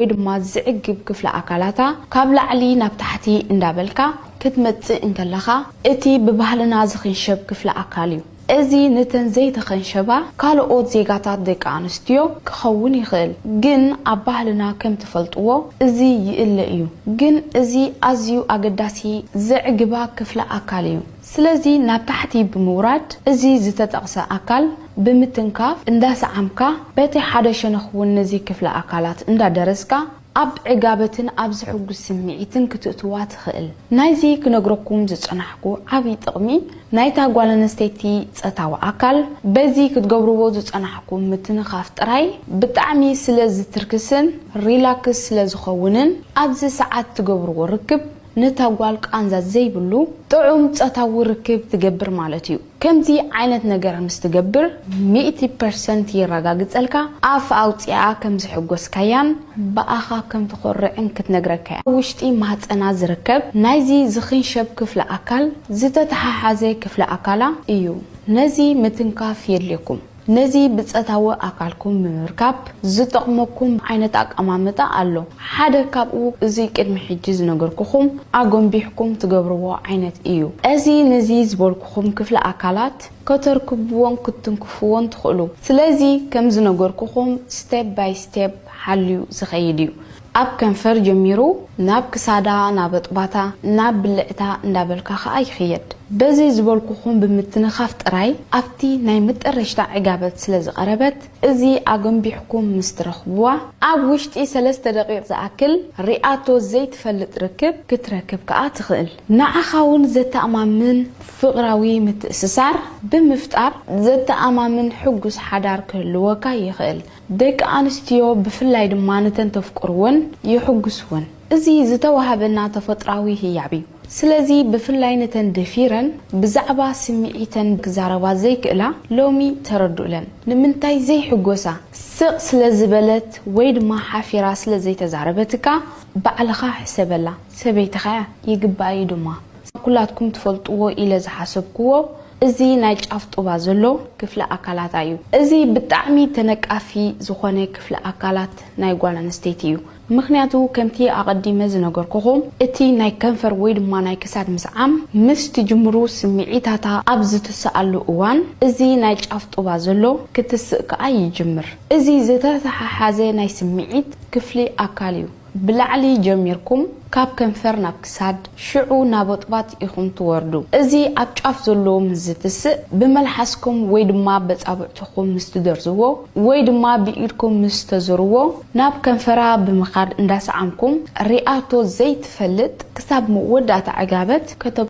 ወይ ድማ ዝዕግብ ክፍለ ኣካላታ ካብ ላዕሊ ናብ ታሕቲ እንዳበልካ ክትመጽእ እንከለኻ፣ እቲ ብባህልና ዝኽንሸብ ክፍለ ኣካል እዩ። እዚ ነተን ዘይተኸንሸባ ካልኦት ዜጋታት ደቂ ኣንስትዮ ክኸውን ይኽእል፣ ግን ኣብ ባህልና ከም ትፈልጥዎ እዚ ይእለ እዩ። ግን እዚ ኣዝዩ ኣገዳሲ ዘዕግባ ክፍለ ኣካል እዩ። ስለዚ ናብ ታሕቲ ብምውራድ እዚ ዝተጠቕሰ ኣካል ብምትንካፍ እንዳሰዓምካ በቲ ሓደ ሸነኽ እውን ነዚ ክፍለ ኣካላት እንዳደረስካ ኣብ ዕጋበትን ኣብ ዝሕጉስ ስምዒትን ክትእትዋ ትኽእል። ናይዚ ክነግረኩም ዝጸናሕኩ ዓብዪ ጥቕሚ ናይታ ጓል ኣንስተይቲ ጸታዊ ኣካል በዚ ክትገብርዎ ዝጸናሕኩም ምትንኻፍ ጥራይ ብጣዕሚ ስለ ዝትርክስን ሪላክስ ስለ ዝኸውንን ኣብዚ ሰዓት ትገብርዎ ርክብ ነታ ጓል ቃንዛ ዘይብሉ ጥዑም ጾታዊ ርክብ ትገብር ማለት እዩ። ከምዚ ዓይነት ነገር ምስ ትገብር ሚእቲ ፐርሰንት የረጋግጸልካ ኣፍ ኣውጺኣ ከም ዝሕጎስካያን ብኣኻ ከም ትኾርዕን ክትነግረካ እያ። ኣብ ውሽጢ ማህጸና ዝርከብ ናይዚ ዝኽንሸብ ክፍለ ኣካል ዝተተሓሓዘ ክፍለ ኣካላ እዩ። ነዚ ምትንካፍ የድልየኩም። ነዚ ብጸታዊ ኣካልኩም ብምርካብ ዝጠቕመኩም ዓይነት ኣቀማምጣ ኣሎ። ሓደ ካብኡ እዚ ቅድሚ ሕጂ ዝነገርኩኹም ኣጎንቢሕኩም ትገብርዎ ዓይነት እዩ። እዚ ነዚ ዝበልኩኹም ክፍለ ኣካላት ከተርክብዎን ክትትንክፍዎን ትኽእሉ። ስለዚ ከም ዝነገርኩኹም ስቴፕ ባይ ስቴፕ ሓልዩ ዝኸይድ እዩ። ኣብ ከንፈር ጀሚሩ ናብ ክሳዳ፣ ናብ ኣጥባታ፣ ናብ ብልዕታ እንዳበልካ ኸኣ ይኽየድ። በዚ ዝበልኩኹም ብምትንኻፍ ጥራይ ኣብቲ ናይ መጠረሽታ ዕጋበት ስለ ዝቐረበት፣ እዚ ኣገንቢሕኩም ምስ ትረኽብዋ፣ ኣብ ውሽጢ ሰለስተ ደቂቕ ዝኣክል ሪኣቶ ዘይትፈልጥ ርክብ ክትረክብ ከኣ ትኽእል። ንዓኻ እውን ዘተኣማምን ፍቕራዊ ምትእስሳር ብምፍጣር ዘተኣማምን ሕጉስ ሓዳር ክህልወካ ይኽእል። ደቂ ኣንስትዮ ብፍላይ ድማ ነተን ተፍቅርወን የሕጉስወን። እዚ ዝተዋህበና ተፈጥራዊ ህያብ እዩ። ስለዚ ብፍላይ ነተን ደፊረን ብዛዕባ ስምዒተን ክዛረባ ዘይክእላ ሎሚ ተረድኡለን። ንምንታይ ዘይሕጎሳ? ስቕ ስለ ዝበለት ወይ ድማ ሓፊራ ስለ ዘይተዛረበትካ ባዕልኻ ሕሰበላ። ሰበይትኻ እያ፣ ይግባእ እዩ ድማ። ኩላትኩም ትፈልጥዎ ኢለ ዝሓሰብክዎ እዚ ናይ ጫፍ ጡባ ዘሎ ክፍለ ኣካላታ እዩ። እዚ ብጣዕሚ ተነቃፊ ዝኾነ ክፍለ ኣካላት ናይ ጓል ኣንስተይቲ እዩ። ምኽንያቱ ከምቲ ኣቐዲመ ዝነገርኩኹም እቲ ናይ ከንፈር ወይ ድማ ናይ ክሳድ ምስዓም ምስ ትጅምሩ ስምዒታታ ኣብ ዝትስኣሉ እዋን እዚ ናይ ጫፍ ጡባ ዘሎ ክትስእ ከኣ ይጅምር። እዚ ዝተተሓሓዘ ናይ ስምዒት ክፍሊ ኣካል እዩ። ብላዕሊ ጀሚርኩም ካብ ከንፈር ናብ ክሳድ ሽዑ ናብ ኣጥባት ኢኹም ትወርዱ። እዚ ኣብ ጫፍ ዘሎ ምስ ዝትስእ ብመልሓስኩም ወይ ድማ በጻብዕትኹም ምስ ትደርዝዎ ወይ ድማ ብኢድኩም ምስ ተዞርዎ ናብ ከንፈራ ብምኻድ እንዳሰዓምኩም ሪኣቶ ዘይትፈልጥ ክሳብ መወዳእታ ዕጋበት ከተብ